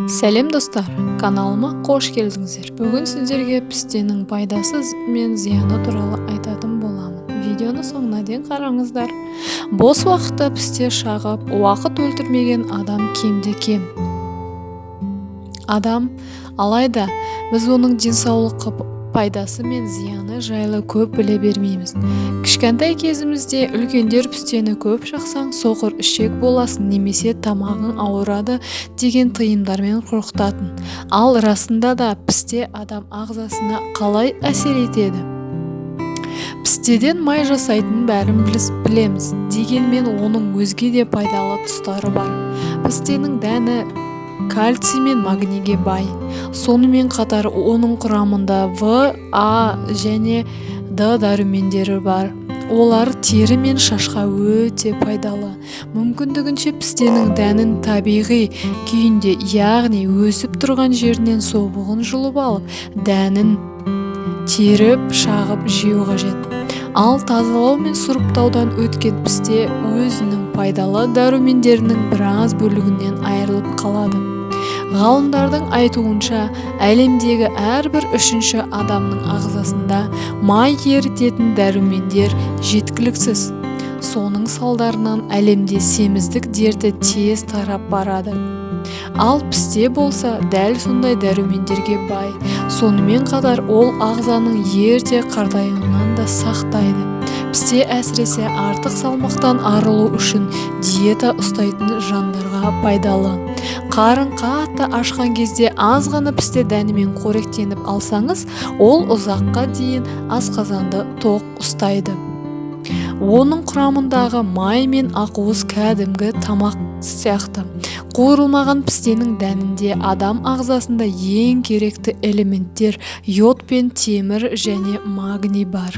Сәлем, достар! Каналыма қош келдіңіздер! Бүгін сіздерге пістенің пайдасы мен зияны туралы айтатын боламын. Видеоны соңына дейін қараңыздар. Бос уақытта пісте шағып, уақыт өлтірмеген адам кемде-кем адам. Алайда біз оның денсаулыққа пайдасы мен зияны жайлы көп біле бермейміз. Кішкентай кезімізде үлкендер пістені көп шақсаң, соқыр ішек боласың немесе тамағың ауырады деген тыйымдармен қорқытатын. Ал расында да пісте адам ағзасына қалай әсер етеді? Пістеден май жасайтынын бәрін білеміз. Дегенмен оның өзге де пайдалы тұстары бар. Пістенің дәні кальций мен магнийге бай. Сонымен қатар оның құрамында В, А және Д дәрумендері бар. Олар тері мен шашқа өте пайдалы. Мүмкіндігінше пістенің дәнін табиғи күйінде, яғни өсіп тұрған жерінен собығын жұлып алып, дәнін теріп, шағып жеу қажет. Ал тазалау мен сұрыптаудан өткен пісте өзінің пайдалы дәрумендерінің біраз бөлігінен айырылып қалады. Ғалымдардың айтуынша, әлемдегі әрбір үшінші адамның ағзасында май ерітетін дәрумендер жеткіліксіз. Соның салдарынан әлемде семіздік дерті тез тарап барады. Ал пісте болса, дәл сондай дәрумендерге бай. Сонымен қатар ол ағзаның ерте қартаюынан да сақтайды. Пісте әсіресе артық салмақтан арылу үшін диета ұстайтын жандарға пайдалы. Қарын қатты ашқан кезде аз ғана пісте дәнімен қоректеніп алсаңыз, ол ұзаққа дейін асқазанды тоқ ұстайды. Оның құрамындағы май мен ақуыз кәдімгі тамақ сияқты. Қуырылмаған пістенің дәнінде адам ағзасында ең керекті элементтер: йод пен темір және магний бар.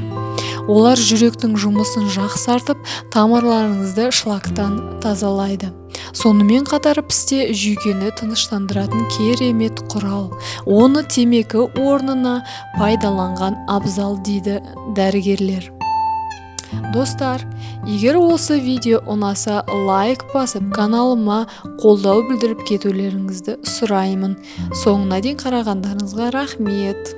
Олар жүректің жұмысын жақсартып, тамырларыңызды шлактан тазалайды. Сонымен қатар пісте жүйкені тыныштандыратын керемет құрал. Оны темекі орнына пайдаланған абзал дейді дәрігерлер. Достар, егер осы видео ұнаса, лайк басып, каналыма қолдау білдіріп кетулеріңізді сұраймын. Соңына дейін қарағандарыңызға рахмет.